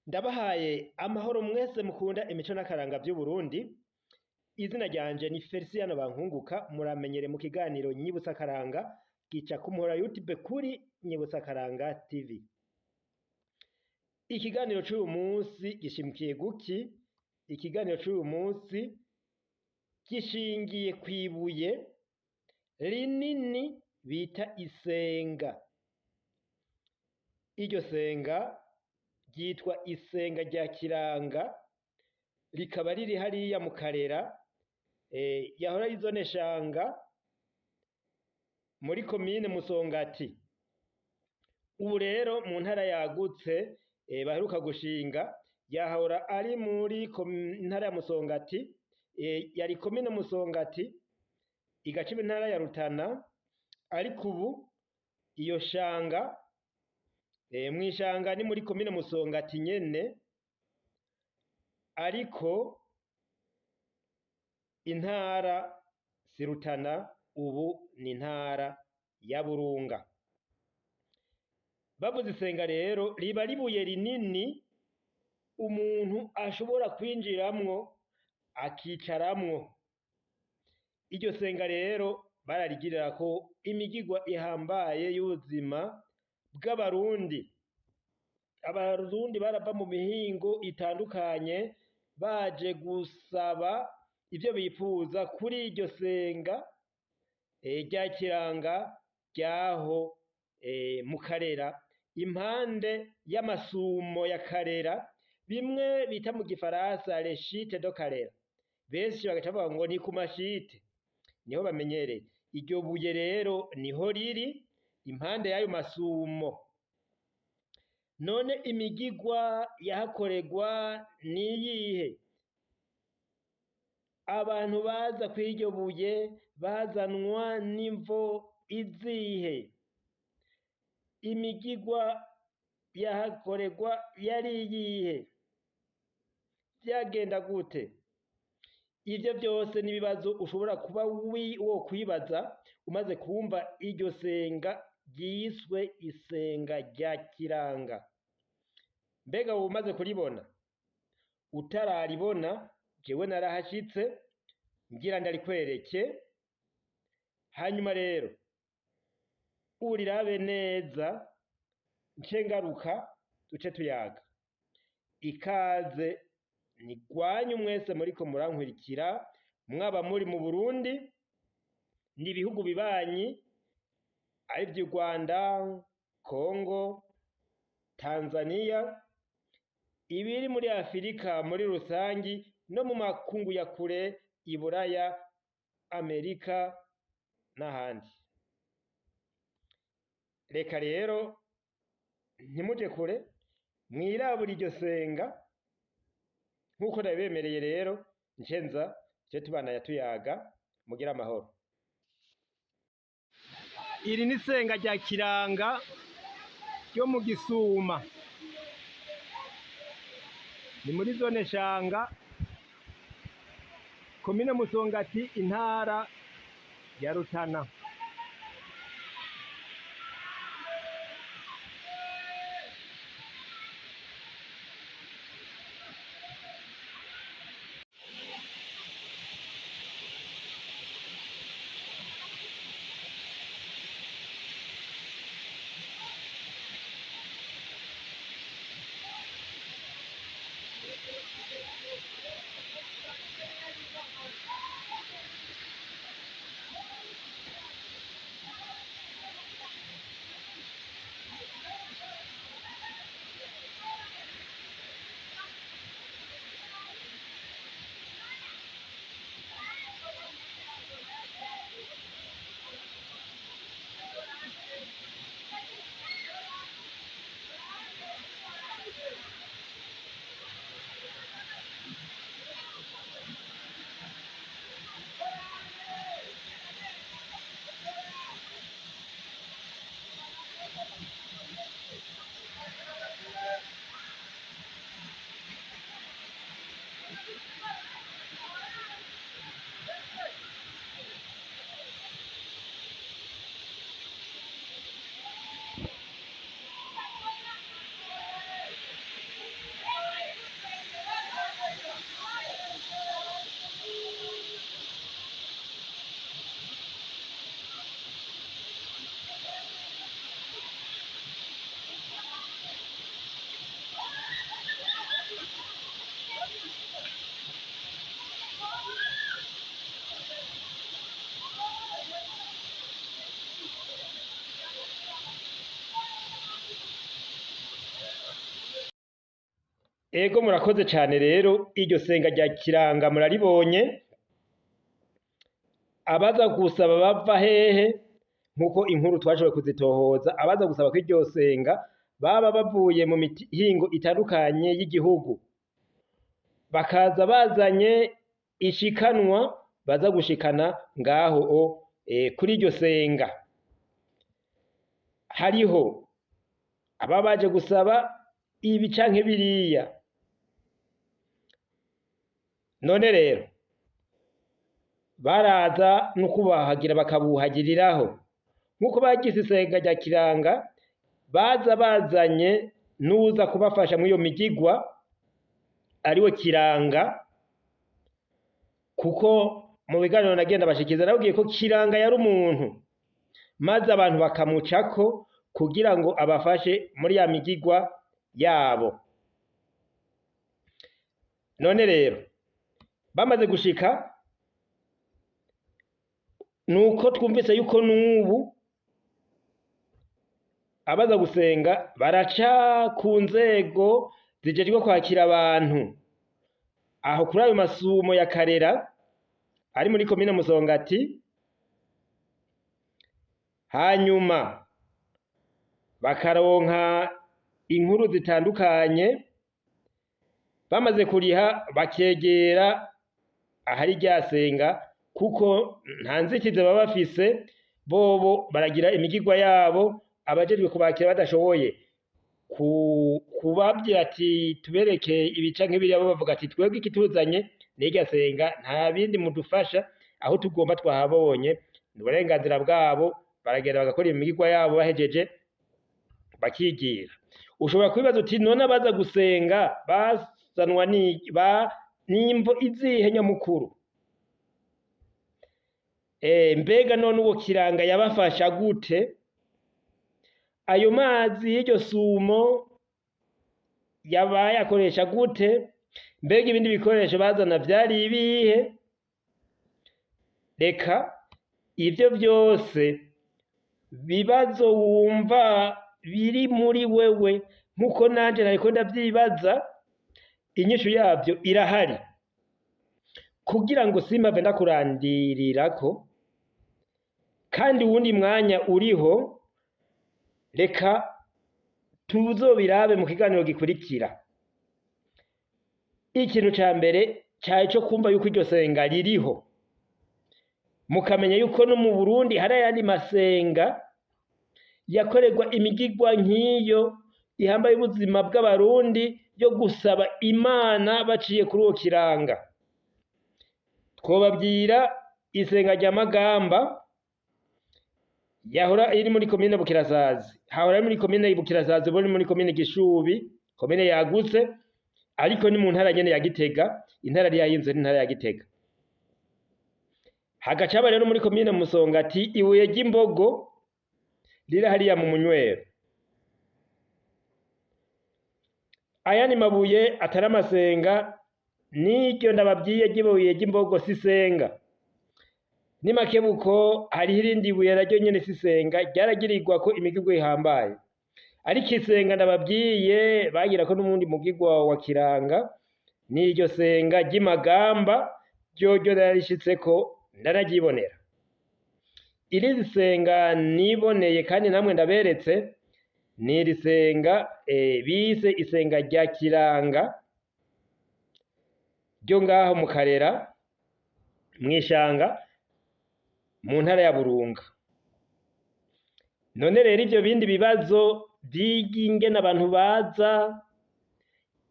Ndabahaye amahoro mwese mukunda imico n'akaranga vy'Uburundi. Izina ryanje ni Feliciano Bankunguka, muramenyere mu kiganiro Nyibutsa Akaranga gica ku muhora YouTube kuri Nyibutsa Akaranga TV. Ikiganiro c'uyu munsi gishimikiye guki? Ikiganiro c'uyu munsi gishingiye kw'ibuye rinini bita isenga. Iryo senga ryitwa isenga rya Kiranga, rikaba riri hariya mu Karera, yahora ari zone Shanga muri komine Musongati. Ubu rero mu ntara yagutse baheruka gushinga, yahora ari muri ntara ya Musongati, yari komine Musongati igaca iba intara ya Rutana, ariko ubu iyo Shanga mw'ishanga ni muri komine Musongati nyene, ariko intara si Rutana, ubu ni intara ya Burunga. Bavuze isenga rero riba ribuye rinini umuntu ashobora kwinjiramwo akicaramwo. Iryo senga rero bararigirirako imigigwa ihambaye y'ubuzima bw'Abarundi. Abarundi barava mu mihingo itandukanye baje gusaba ivyo bipfuza kuri iryo senga rya Kiranga ryaho mu Karera, impande y'amasumo ya Karera, bimwe bita mu gifaransa les chutes de Karera. Benshi bagaca bavuga ngo ni ku mashite, niho bamenyereye. Iryo buye rero niho riri impande y'ayo masumo. None imigigwa yahakorerwa niyihe? Abantu baza kw'iryo buye bazanwa n'imvo izihe? Imigigwa yahakorerwa yari iyihe? Vyagenda gute? Ivyo vyose n'ibibazo ushobora kuba wokwibaza umaze kumva iryo senga ryiswe isenga rya Kiranga. Mbega wowe umaze kuribona? Utararibona, jewe narahashitse ngira ndarikwereke. Hanyuma rero urirabe neza, nce ngaruka duce tuyaga. Ikaze ni gwanyu mwese muriko murankurikira, mwaba muri mu Burundi n'ibihugu bibanyi arivyo Rwanda, Kongo, Tanzania, ibiri muri Afirika muri rusangi no mu makungu ya kure, Iburaya, Amerika n'ahandi. Reka rero ntimuje kure, mwirabura iryo senga nk'uko nabibemereye. Rero ncenza ico tubana tuyaga, mugira amahoro. Iri ni isenga rya Kiranga ryo mu Gisuma, ni muri zone Shanga, komine Musongati, intara ya Rutana. Ego, murakoze cane. Rero iryo senga rya Kiranga muraribonye. Abaza gusaba bava hehe? Nk'uko inkuru twashoboye kuzitohoza, abaza gusaba ko iryo senga baba bavuye mu mihingo itandukanye y'igihugu, bakaza bazanye ishikanwa baza gushikana ngaho kuri iryo senga. Hariho ababa baje gusaba ibi canke biriya. None rero baraza no kubahagira, bakabuhagiriraho nk'uko bagize isenga rya Kiranga. Baza bazanye n'uza kubafasha muri iyo migigwa, ariwe Kiranga, kuko mu biganiro nagenda bashikiza nababwiye ko Kiranga yari umuntu, maze abantu bakamucako kugira ngo abafashe muri ya migigwa yabo. None rero bamaze gushika, nuko twumvise yuko n'ubu abaza gusenga baraca ku nzego zijejwe kwakira abantu aho kuri ayo masumo ya Karera ari muri komine Musongati, hanyuma bakaronka inkuru zitandukanye. Bamaze kuriha, bakegera ahari ryasenga, kuko nta nzitizi baba bafise. Bobo baragira imigigwa yabo, abajejwe kubakira badashoboye kubabwira ati tubereke ibica nk'ibiriya, bo bavuga ati twebwe ikituzanye n'irya senga, nta bindi mudufasha, aho tugomba twahabonye, ni uburenganzira bwabo. Baragenda bagakora imigigwa yabo, bahejeje bakigira. Ushobora kwibaza uti none abaza gusenga bazanwa n'imvo izihe nyamukuru? Mbega none uwo Kiranga yabafasha gute? Ayo mazi y'iryo sumo yabayakoresha gute? Mbega ibindi bikoresho bazana vyari ibihe? Reka ivyo vyose bibazo wumva biri muri wewe, nkuko nanje nariko ndavyibaza, inyishu yavyo irahari. Kugira ngo simpave ndakurandirirako kandi uwundi mwanya uriho, reka tuzobirabe mu kiganiro gikurikira. Ikintu ca mbere cari co kumva yuko iryo senga ririho, mukamenya yuko no mu Burundi hari ayandi masenga yakorerwa imigigwa nk'iyo ihambaye ubuzima bw'Abarundi yo gusaba Imana baciye kuri uwo Kiranga. Twobabwira isenga rya Magamba yahora iri muri komine Bukirasazi, hahora ari muri komine Bukirasazi, ubu ni muri komine Gishubi, komine yagutse, ariko ni mu ntara nyene ya Gitega. Intara yari yayinze n'intara ya Gitega. Hagaca haba rero muri komine Musongati ibuye ry'imbogo riri hariya mu Munywero. Ayandi mabuye atari amasenga n'iryo ndababwiye ry'ibuye ry'imbogo sisenga. Ni makebuko hariho irindi buye naryo nyene sisenga, ryaragirirwa ko imigigwa ihambaye. Ariko isenga ndababwiye bagira ko n'umundi mugigwa wa Kiranga n'iryo senga ry'Imagamba, ryoryo nararishitseko ndanaryibonera. Iri senga niboneye kandi namwe ndaberetse ni iri senga bise isenga rya Kiranga ryo ngaho mu Karera mw'ishanga mu ntara ya Burunga. None rero ivyo bindi bibazo vy'ingene abantu baza,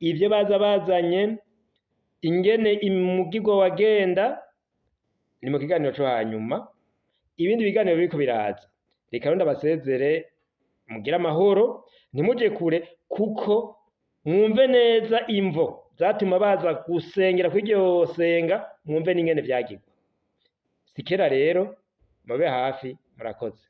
ivyo baza bazanye, ingene umugigwa wagenda, ni mu kiganiro co hanyuma. Ibindi biganiro biriko biraza. Reka rero ndabasezere, mugire amahoro, ntimuje kure, kuko mwumve neza imvo zatuma baza gusengera kuri iryo senga, mwumve n'ingene vyagirwa. Sikera rero mube hafi, murakoze.